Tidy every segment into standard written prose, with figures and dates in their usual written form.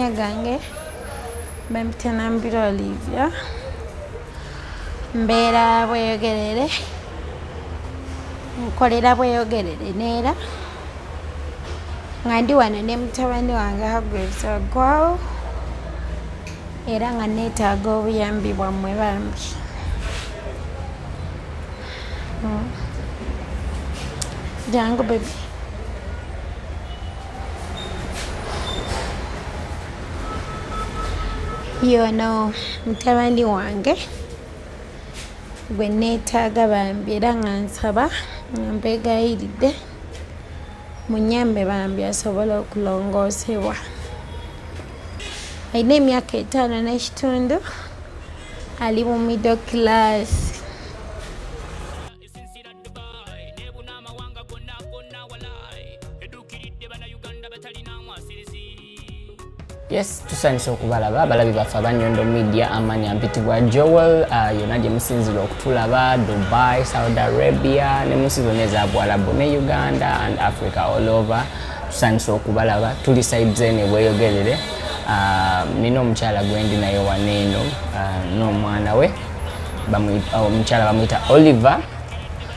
Amannya gange bampita Nambiro Olivia, mbeera Bweyogerere, nkolera Bweyogerere neera nga ndi wano ne mutabani wange Hargreaves Ogwawo, era nga neetaaga obuyambi bwammwe bambi. Jangu baby. Yono mutabani wange gwe neetaaga bambi, era nga nsaba nga mbeegayiridde munyambe bambi asobole okulongoosebwa. Alina emyaka 5.5, ali mu middle class. Yes, tusanyusa okubalaba abalabi baffe abanyondo media. Amanya mpitibwa Joel. Yonna gye musinzira okutulaba, Dubai, Saudi Arabia ne munsi zonna eza Bwalabu ne Uganda and Africa all over, tusanyusa okubalaba. Tuli side zene Bweyogerere. Nina omukyala gwendi naye waneeno n'omwana we. Omukyala bamuyita Oliver.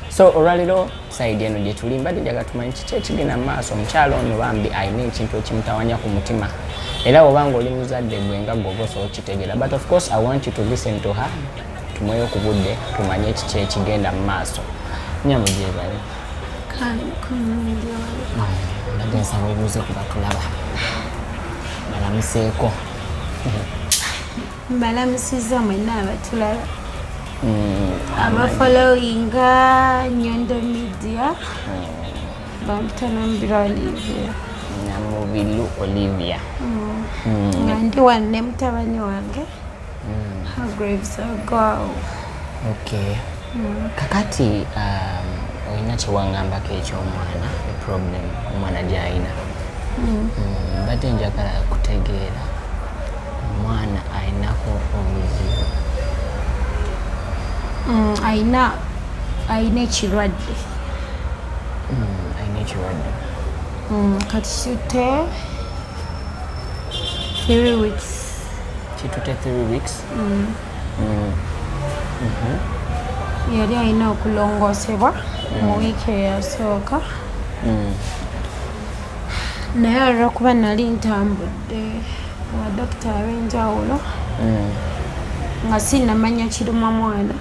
So olwaliro side eno gye tuli, mbadde njagala tumanyi kiki ekigenda mu maaso. Omukyala ono bambi alina ekintu ekimutawanya ku mutima, era bw'obanga oli muzadde gwe nga gwe oba osobola okitegeera. But of course I want you to listen to her. Tumweyo ku budde tumanye kiki ekigenda mu maaso. Nyabo, gyebale. Mbadde nsaba obuuze ku batulaba, balamuseeko. Mbalamusizza mwenna abatulaba, abafollowinga Nyondo Media. Bampita Nambiro Olivia. Namubilu Olivia. Nga ndi wano ne mutabani wange Hargreaves Ogwawo. Okay, kakati olina kyewaŋŋambako ekyomwana, problem omwana gy'alina. Mbadde njagala kutegeera, omwana alinako obuzibu? Ayina ekirwadde. Alina ekirwadde. Kati kitutte 3 weeks. Kitute 3 weeks. Yali alina okulongoosebwa mu wiiki eyasooka, naye olwokuba nali ntambudde badokita ab'enjawulo nga sinnamanya kiruma mwana,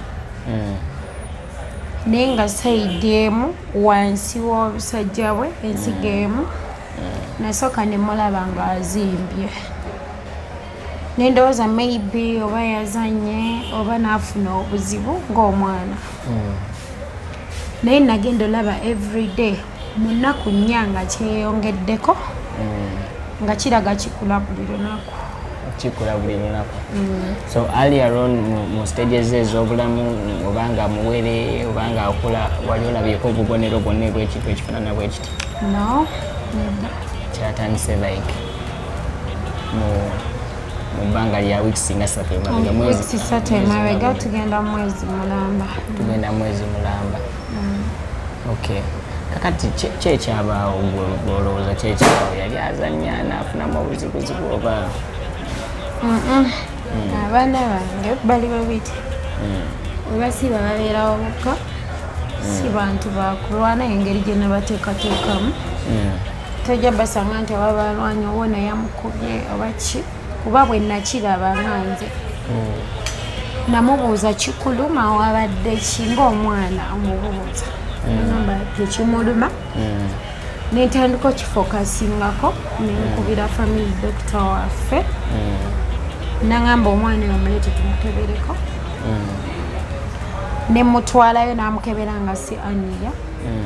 naye nga side emu wansi w'obusajja bwe, ensigo emu, nasooka ne mulaba ng'azimbye, nendowooza maybe oba yazanye oba n'afuna obuzibu ng'omwana. Naye nagenda olaba everyday mu nnaku 4 nga kyeyongeddeko, nga kiraga kikula buli lunaku. Kikula buli lunaku. So earlier on mu stages ez'obulamu, obanga muwere obanga akula, wali olabyeko obubonero bwonna obw'ekintu ekifaanana bwe kiti? No, nedda. Kyatandise like mu bbanga lya weeks nga 3 emabega, mwezi? Weeks 3 emabega, tugenda mu mwezi mulamba. Tugenda mwezi mulamba, okay. Kakati ki ekyabaawo gwolowooza kyekyabaawo? Yali azanya naafunamu obuzibuzibu oba? Abaana bange bali babiri, webasiiba babeerawo bokka, si bantu bakulwana. Engeri gye nabateekateekamu, tojja basanga nti oba balwanya owona yamukubye oba ki, kuba bwe nakiraba nga nze namubuuza, "Kikuluma? Wabadde ki?" Ngaomwana omubuuza, agamba tekimuluma. Nentandika okifocusingako, nenkubira family doctor waffe, nagamba omwana oyo omuleete tumukebereko. Nemutwalayo, namukebera nga si hernia.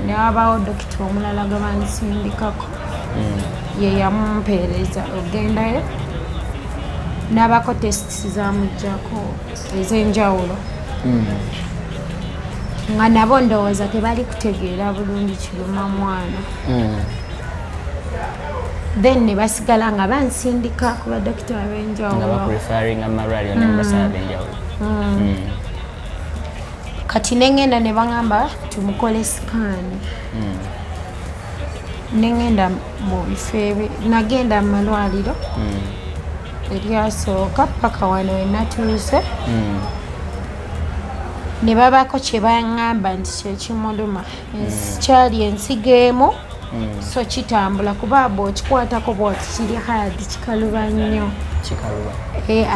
Newabaawo dokita omulala gwe bansindikako, ye yamumpeereza ogendayo n'abako tests zamugjako ez'enjawulo, nga nabo ndowooza tebali kutegeera bulungi kiruma mwana. Then ne basigala nga bansindika ku badokita nga ab'enjawulo. Bakureferringa mu malwaliro ne mubasawo ab'enjawulo. Kati neŋŋenda ne baŋŋamba tumukole scan. Neŋŋenda mu bifo nagenda mu malwaliro. Eryasooka paka wano wenatuuse, ne babaako kye baŋŋamba nti kyekimuluma. Kyali ensigo emu, so kitambula kuba bw'okikwatako bwoti kiri hard, kikaluba nnyo. Kikaluba.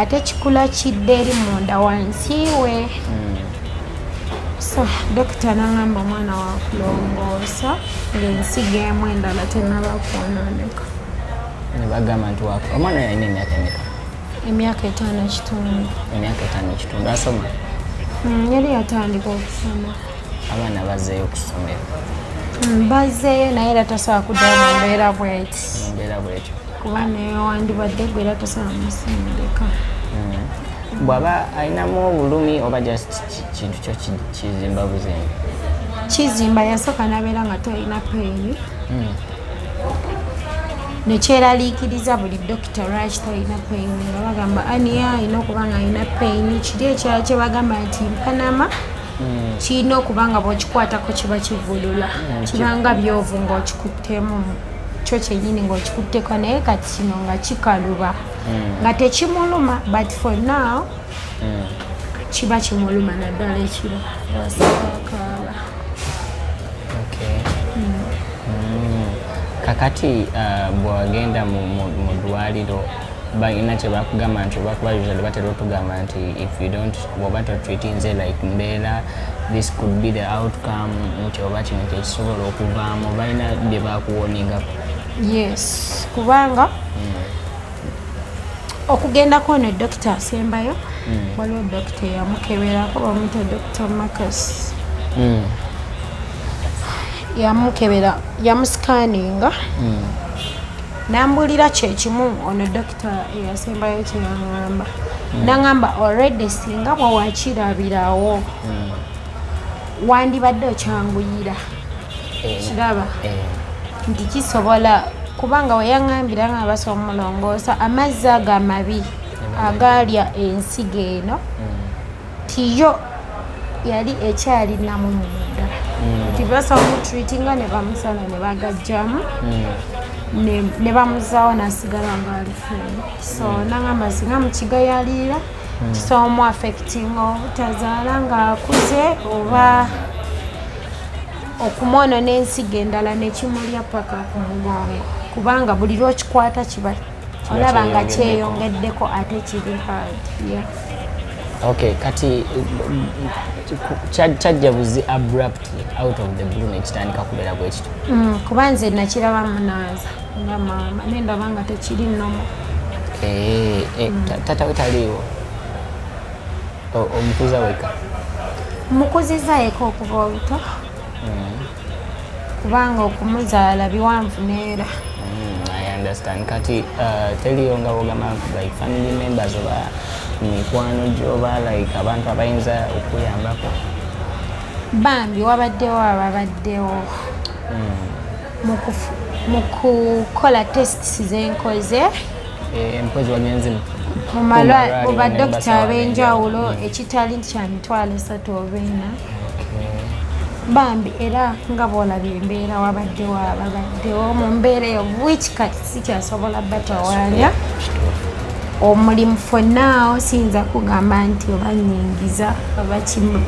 Ate kikula kidda eri munda wansi we. So dokita naŋŋamba omwana wakulongoosa ng'ensigo emu endala tenaba kwonooneka. Ne bagamba nti omwana oyo alina emyaka emeka? Emyaka 5.5. Emyaka 5.5. Asoma? Yali yatandika okusoma. Abaana bazzeeyo ku ssomero? Bazzeeyo, naye era tasobola kuddayo mu mbeera bweti. Mu mbeera bwetyo. Kuba newandibadde gwe era tasobola musindika. Bw'aba alinamu obulumi oba just kintu kyo kizimba buzimbi? Kizimba. Yasooka nabeera nga talina pain, nekyeraliikiriza buli dokita lwaki talina pain, nga bagamba hernia alina okuba nga alina pain. Kiri ekirala kyebagamba nti mpanama kirina okuba nga bw'okikwatako kiba kivulula, kibanga byovu ng'okikuttemu kyo kyennyini ng'okikutteko, naye kati kino nga kikaluba nga tekimuluma, but for now kiba kimuluma, naddala ekiro wasakaaba. Okay. Kakati bwewagenda mu ddwaliro, balina kye bakugamba nti oba, kuba usually batera otugamba nti if you don't, bw'oba totreatinze like mbeera, this could be the outcome, nti oba kino kyekisobola okuvaamu, balina bye bakuwoningako? Yes, kubanga okugendako ono dokita asembayo, waliwo dokita eyamukeberako bamuyita Dr Marcus. Yamukebera, yamusikaninga, nambulira kyekimu ono dokita eyasembayo kyeyaŋŋamba. Naŋŋamba already singa bwewakirabirawo wandibadde okyanguyira. Kiraba nti kisobola, kubanga weyaŋŋambira nga basobola omulongoosa amazzi ago amabi agaalya ensigo eno, tiyo yali ekyalinamu munda, nti basobola omutreatinga ne bamusala ne bagajjamu ne bamuzaawo nasigala nga ali fine. So naŋŋamba singa mukigayalirira kisobola omu affectinga obutazaala ng'akuze oba okumwonona ensigo endala nekimulya paka ku mugongo, kubanga buli lwokikwata kiba olaba nga kyeyongeddeko. Kyeyongeddeko ate kiri hard, yeah. Okay, kati kyajja buzi abruptly out of the blue nekitandika kubeera bwe kityo? Kuba nze nakiraba munaaza nga maama nendaba nga tekiri normal. Tata we taliiwo? Omukuza weka? Mukuziza yeka okuva obuto, kubanga okumuzaala biwanvu neera. I understand. Kati teriyo nga bwogamba like family members oba mikwano gyo oba like abantu abayinza okuyambako? Bambi wabaddewo ababaddewo mu kukola tests zenkoze. Empozi wagenze mu mu malwa- malwaliro mu ne badokita basawo ab'enjawulo, ab'enjawulo. Ekitali nti kya 300,000 oba 400. Okay. Bambi era nga bwolabye embeera, wabaddewo ababaddewo mu mbeera eyo, which kati sikyasobola batawaanya. Kituufu. Omulimu for now siyinza kugamba nti oba nyingiza oba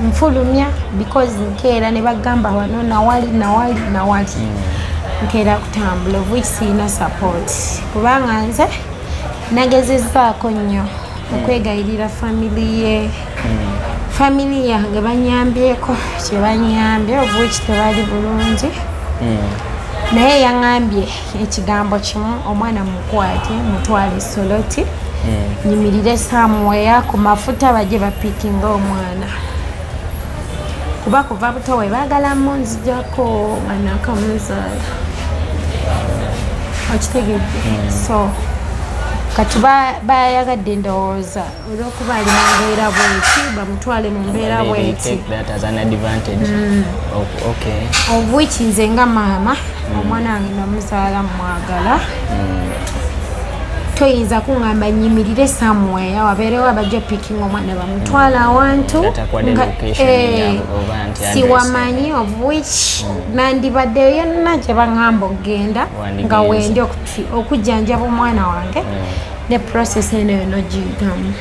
nfulumya, because nkeera ne bagamba wano nawali nawali nawali, nkeera kutambula, of which siyina support, kubanga nze nagezezzaako nnyo okwegayirira family ye. Family yange banyambyeko kye banyambye, of which tebali bulungi, naye yaŋŋambye ekigambo kimu: omwana mukwate mutwale Soloti, nyimirire somewhere ku mafuta bajje bapikinga omwana, kuba kuva buto we baagala munzijako nga nakamuzaala. Okitegedde? So kati bayagadde ndowooza olwokuba ali mu mbeera bweti bamutwale mu mbeera They bweti. take that as an advantage. Oh, okay. Of which nze nga maama, omwana wange namuzaala mwagala, toyinza kuŋŋamba nyimirire somewhere wabeerewo abajja picking omwana bamutwala awantu Nga takuwadde location oba nti address. Siwamanyi, of which nandibaddeyo yonna gye baŋŋamba okugenda nga Wandigenze. wendi okujjanjaba omwana wange. Ne process eno yonna ogiyitamu.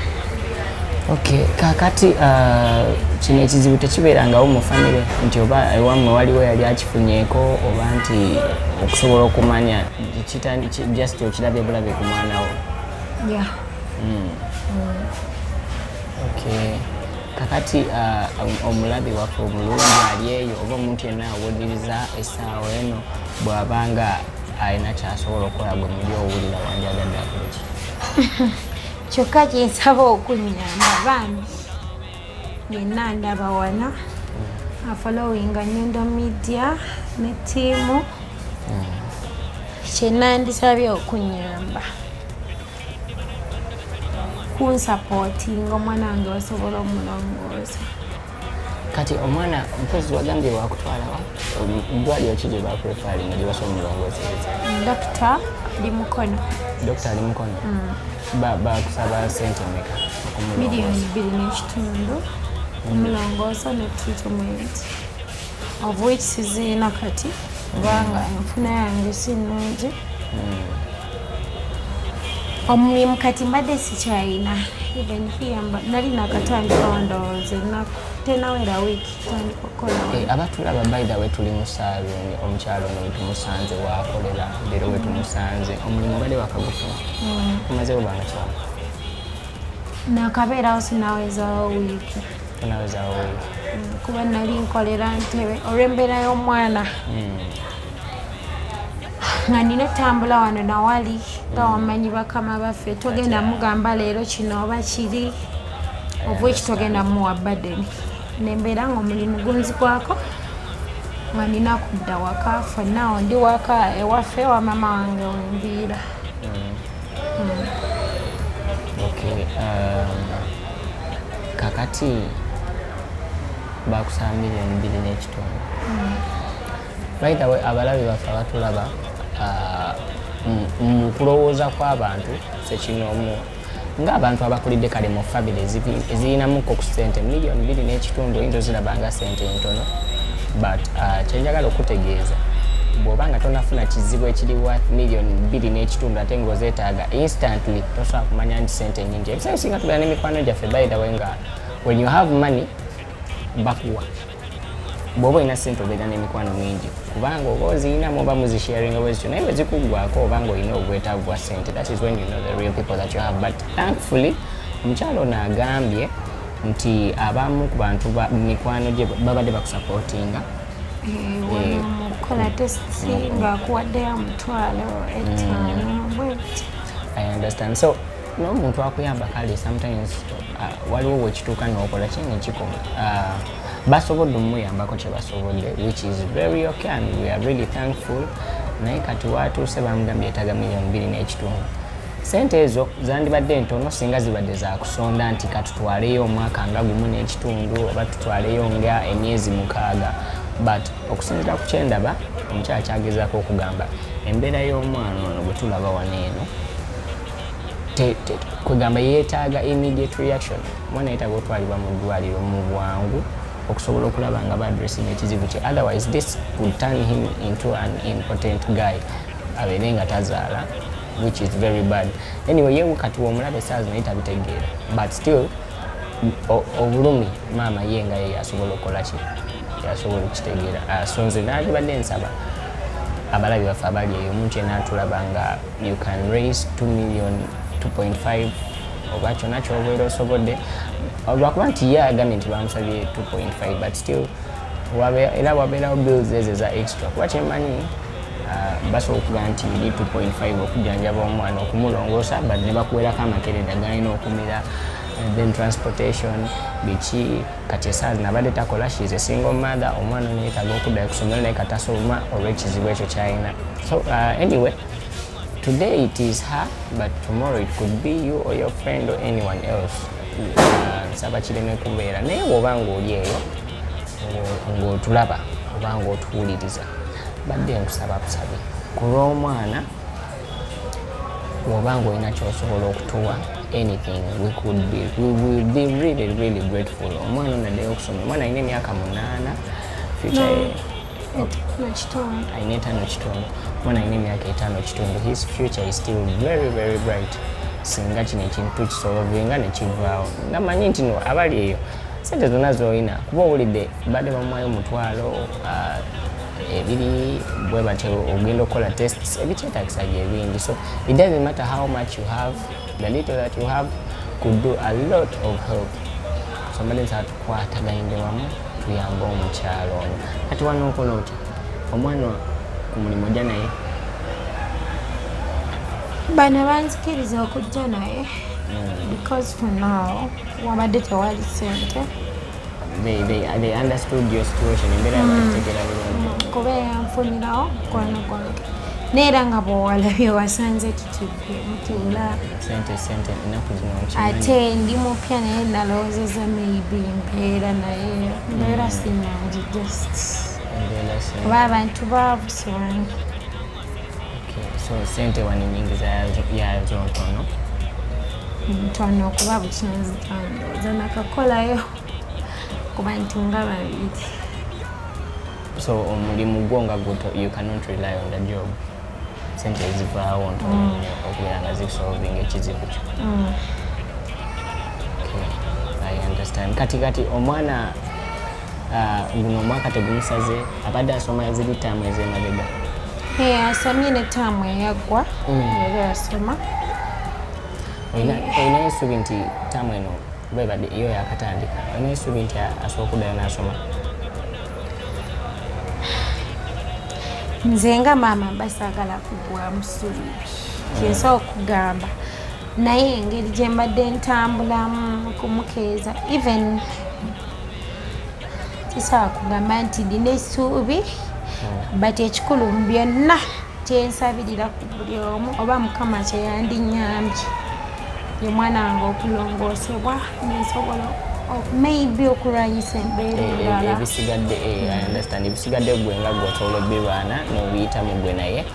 Okay, kakati kino ekizibu tekibeerangawo mu famire, nti oba ewammwe waliwo yali akifunyeeko, oba nti okusobola okumanya just okirabye bulabe ku mwana wo? Yeah. Okay, kakati omulabi waffe omulungi ali eyo, oba omuntu yenna awuliriza essaawa eno, bw'abanga alina kyasobola okukola, gwe muli owulira wandyagadde akole ki? Kyokka kyensaba okunyamba, bambi, yenna ndaba wano afollowinga Nyondo Media ne ttiimu, kyenandisabye okunyamba kunsupportinga omwana wange basobola omulongoosa. Kati omwana mpozi wagambye wakutwalawa? Ddwaliro ki gye baprefaringa gye basobola omulongoosereza? Dokita ali Mukono. Dokita ali Mukono. Bakusaba sente meka? 2.5 miliyoni omulongoosa ne treatment, of which siziina kati kubanga enfuna yange si nnungi. Omulimu kati mbadde sikyayina. Even here nali nakatandikawo, ndowooza ennaku tenawera wiiki tandika okukola. Eh, abatulaba, by the way, tuli mu saloon. Omukyalo ono wetumusanze wakolera, leero wetumusanze. Omulimu obadde wakagufuna, omazewo banga kyamu? Nakabeerawo sinawezaawo wiiki. Tonawezawo wiiki? Kuba nali nkolera Ntebe olw'embeera y'omwana, nga nina etambula wano nawali, nga wamanyi bakama baffe togenda mugamba leero kino oba kiri, of which togenda muwa burden. Nembeera nga omulimu gunzikwako nga nina kudda waka. Fonna ndi waka ewaffe wa mama wange wenviira. Okay, kakati bakusaba 2.5 miliyoni. By the way, abalabi baffe abatulaba, mu kulowooza kw'abantu sekinoomu ng'abantu abakulidde kale mu famire ezirinamuko ku ssente, 2.5 miliyoni oyinza oziraba nga ssente ntono, but kyenjagala okutegeeza, bw'oba nga tonafuna kizibu ekiri worth 2.5 miliyoni ate ng'ozeetaaga instantly, tosobola kumanya nti ssente nnyingi. Ebiseera ebisinga tubeera n'emikwano gyaffe, by the way, nga when you have money bakuwa. Bw'oba olina ssente obeera n'emikwano mingi, kubanga oba oziyinamu oba muzisharinga bwezityo, naye bwe zikuggwako oba ng'olina obwetaavu bwa ssente, that is when you know the real people that you have. But thankfully omukyalo ono agambye nti abamu ku bantu mikwano gye babadde bakusupportinga. Wano mu kukola test ng'akuwaddeyo 50,000 bweti. I understand. So n'omuntu akuyamba, kale sometimes waliwo wekituuka n'okola ki nekikoma. Basobodde omuyambako kye basobodde, which is very okay and we are really thankful. Naye kati watuuse bamugambye yetaaga 2.5 miliyoni. Sente ezo zandibadde ntono singa zibadde zakusonda nti katutwaleyo omwaka nga 1.5 oba tutwaleyo nga emyezi 6, but okusinziira ku kyendaba omukyala kyagezaako okugamba, embeera y'omwana ono bwe tulaba wano eno, kwegamba yeetaaga immediate reaction. Omwana yeetaaga otwalibwa mu ddwaliro mu bwangu okusobola okulaba nga baaddressinga ekizibu kye, otherwise this could turn him into an impotent guy, abeere nga tazaala, which is very bad. Anyway, ye kati womulaba essaawa zino ye tabitegeera, but still obulumi maama ye nga ye yasobola okukola ki, yasobola okukitegeera. So nze nandibadde nsaba abalabi baffe abali eyo, omuntu yenna atulaba nga you can raise 2 million, 2.5 oba kyonna kyobeera osobodde, lwakuba nti ye agambye nti bamusabye 2.5, but still era wabeerawo bills ezo eza extra, kuba kyemmanyi basobola okuga nti eri 2.5 okujjanjaba omwana, okumulongoosa, but ne bakuwerako amakerenda galina okumira, and then transportation, biki. Kati esaawa zino abadde takola, she is a single mother. Omwana ono yeetaaga okuddayo ku ssomero, naye katasoma olw'ekizibu ekyo kyalina. So anyway, today it is her, but tomorrow it could be you or your friend or anyone else. Nsaba kireme kubeera, naye bw'oba ng'oli eyo ng'otulaba oba ng'otuwuliriza, badde nkusaba busabi ku lw'omwana, bw'oba ng'olina ky'osobola okutuwa, anything, we will be really really grateful. Omwana ono addeyo okusoma. Omwana alina emyaka 8, future ye 5.5. Alina 5.5. Omwana alina emyaka 5.5. His future is still very very bright. Singa kino ekintu tukisolvinga nekivaawo, nga manyi nti no abali eyo sente zonna z'olina, kuba owulidde badde bamuwayo 20,000 bwe batyo, ogenda okukola tests ebikyetagisa bye bingi. So it doesn't matter how much you have, the little that you have could do a lot of help. So mbadde nsaba tukwataganire wamu tuyambe omukyalo ono. Kati wano okola otya? Omwana ku mulimu ojja naye? Bano banzikiriza okujja naye because for now wabadde tewali sente. They understood your situation, embeera bategeera bulungi? Kuba yanfunirawo mukwano gwange, neera nga bwowalabye wasanze tutudde mutuula. Sente, sente ennaku zino nkimanyi. Ate ndi mupya, naye nalowoozeza maybe mbeera, naye mbeera si nyangi, just Embeera si kuba abantu baavu sibangi. Okay, so sente wano enyingiza yazo ntono? Ntono, kuba bukyanzitandooza nakakolayo ku bantu nga babiri. So omulimu gwo nga gwo you cannot rely on the job, sente ezivaawo ntono nnyo okubeera nga zisolving ekizibu kyo. Okay, I understand. Kati omwana, guno omwaka tegumusaze? Abadde asoma ziri taamu ez'emabega? Eh, asomye ne taamu eyaggwa era asoma. Olinayo essuubi nti taamu eno bwebadde yo yakatandika, olinayo essuubi nti asobola okuddayo n'asoma? Nze nga maama mba saagala kugwamu ssuubi, kyensobola okugamba, naye engeri gye mbadde ntambulamu kumukeeza, even kisobola kugamba nti nina essuubi, but ekikulu mu byonna kyensabirira ku buli omu oba Mukama kyeyandinyambye, ye mwana wange okulongoosebwa nensobola maybe okulwanyisa embeera endala. Ebisigadde, I understand, ebisigadde gwe nga gwe osobola obirwana n'obiyitamu gwe, naye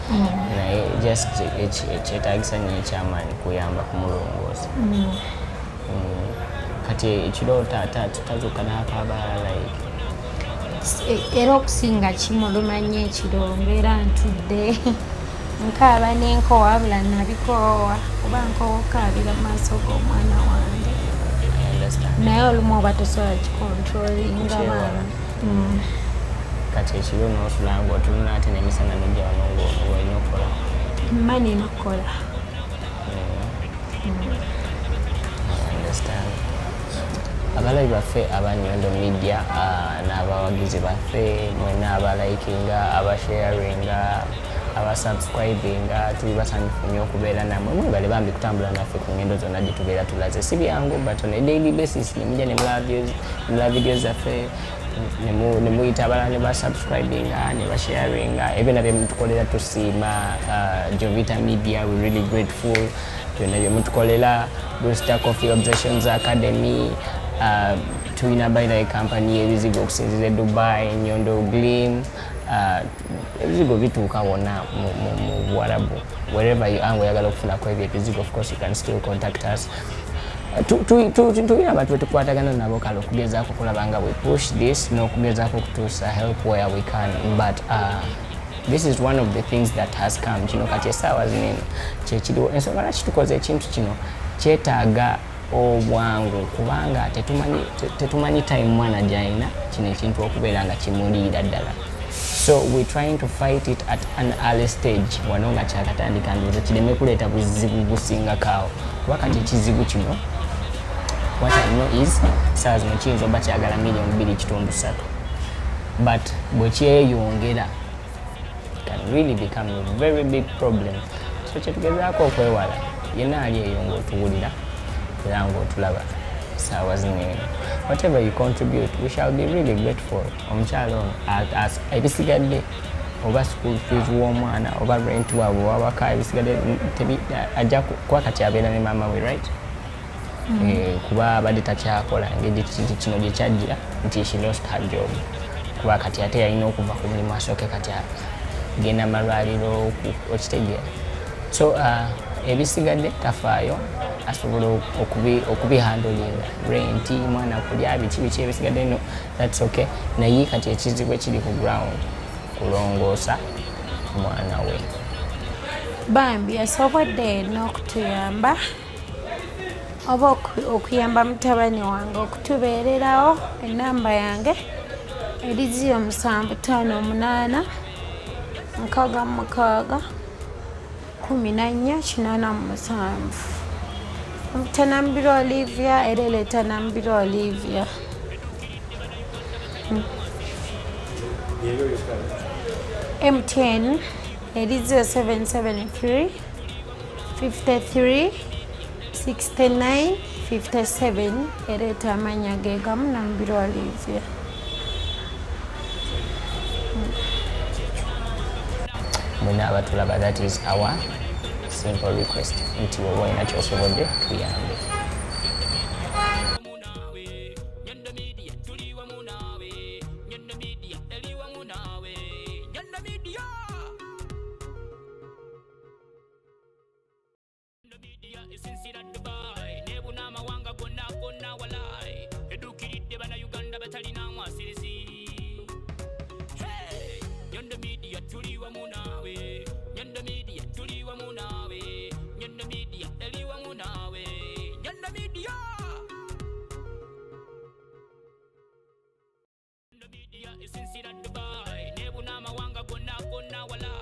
just ekyetaagisa nnyo ekyamaanyi kuyamba kumulongoosa. Kati ekiro tazuuka n'akaaba like? Era okusinga kimuluma nnyo ekiro, mbeera ntudde nkaaba n'enkoowa, wabula nabikoowa kuba nkoowa okukaabira mu maaso g'omwana wange. I understand. Naye olumu oba tosobola kicontrollinga. Kukyewala. Baana. Kati ekiro n'osula ng'otunula, ate n'emisana n'ojja wano ng'olina okukola? Mma nina okukola. I understand. Abalabi baffe aba Nyondo Media, n'abawagizi baffe mwenna abalikinga, abasharinga, abasubscribinga, tuli basanyufu nnyo okubeera nammwe. Mwebale bambi kutambula naffe ku ngendo zonna gye tubeera tulaze. Si byangu, but on a daily basis nemujja nemulaba videos zaffe, ne muyita abalala ne basubscribinga ne basharinga, ebyo nabyo mutukolera tusiima. Jovita Media, we really grateful byonna bye mutukolera. Brewster Coffee Obsessions Academy, tulina by the company y'ebizigo okusinziira e Dubai, Nyondo Glim. Ebizigo bituuka wonna mu Buwarabu. Wherever you are ng'oyagala okufunako ebyo ebizigo, of course you can still contact us. Tulina abantu betukwatagana nabo, kale okugezaako okulaba nga we push this n'okugezaako okutuusa help where we can, but this is one of the things that has come. Kino kati essaawa zino eno kyekiriwo. Ensonga lwaki tukoze ekintu kino, kyetaaga obwangu kubanga tetumanyi time mwana gyalina kino ekintu okubeera nga kimuliira ddala. So we trying to fight it at an early stage wano nga kyakatandika, ndowooza kireme kuleeta buzibu busingako kuba kati ekizibu kino, what I know is saawa zino kiyinza oba kyagala 2.3 million, but bwe kyeyongera can really become a very big problem. So kyetugezaako okwewala, yenna ali eyo ng'otuwulira era ng'otulaba saawa zino eno, whatever you contribute, we shall be really grateful. Omukyalo ono ebisigadde oba school fees w'omwana oba rent waabwe wawaka, ebisigadde ajja kuba kati abeera ne maama we, right? Kuba abadde takyakola, engeri kino gye kyajjira nti she lost her job, kuba kati ate yalina okuva ku mulimu asooke kati genda malwaliro, okitegeera? So ebisigadde tafaayo, asobola okubihandlinga, renti, mwana kulya, biki biki ebisigadde, no, that's okay. Naye kati ekizibu ekiri ku ground kulongoosa mwana we. Bambi asobodde n'okutuyamba. Oba okuyamba mutabani wange okutubeererawo, enamba yange eri 0758 66 14 87. Nambiro Olivia, era ereeta Nambiro Olivia. MTN eri 0773 53 69 57, ereeta amannya ge gamu Nambiro Olivia. Mwena abatulaba, that is our simple request nti woba olina kyosobodde tuyambe. Media esinzira Dubai nebuna amawanga gonna gonna walai.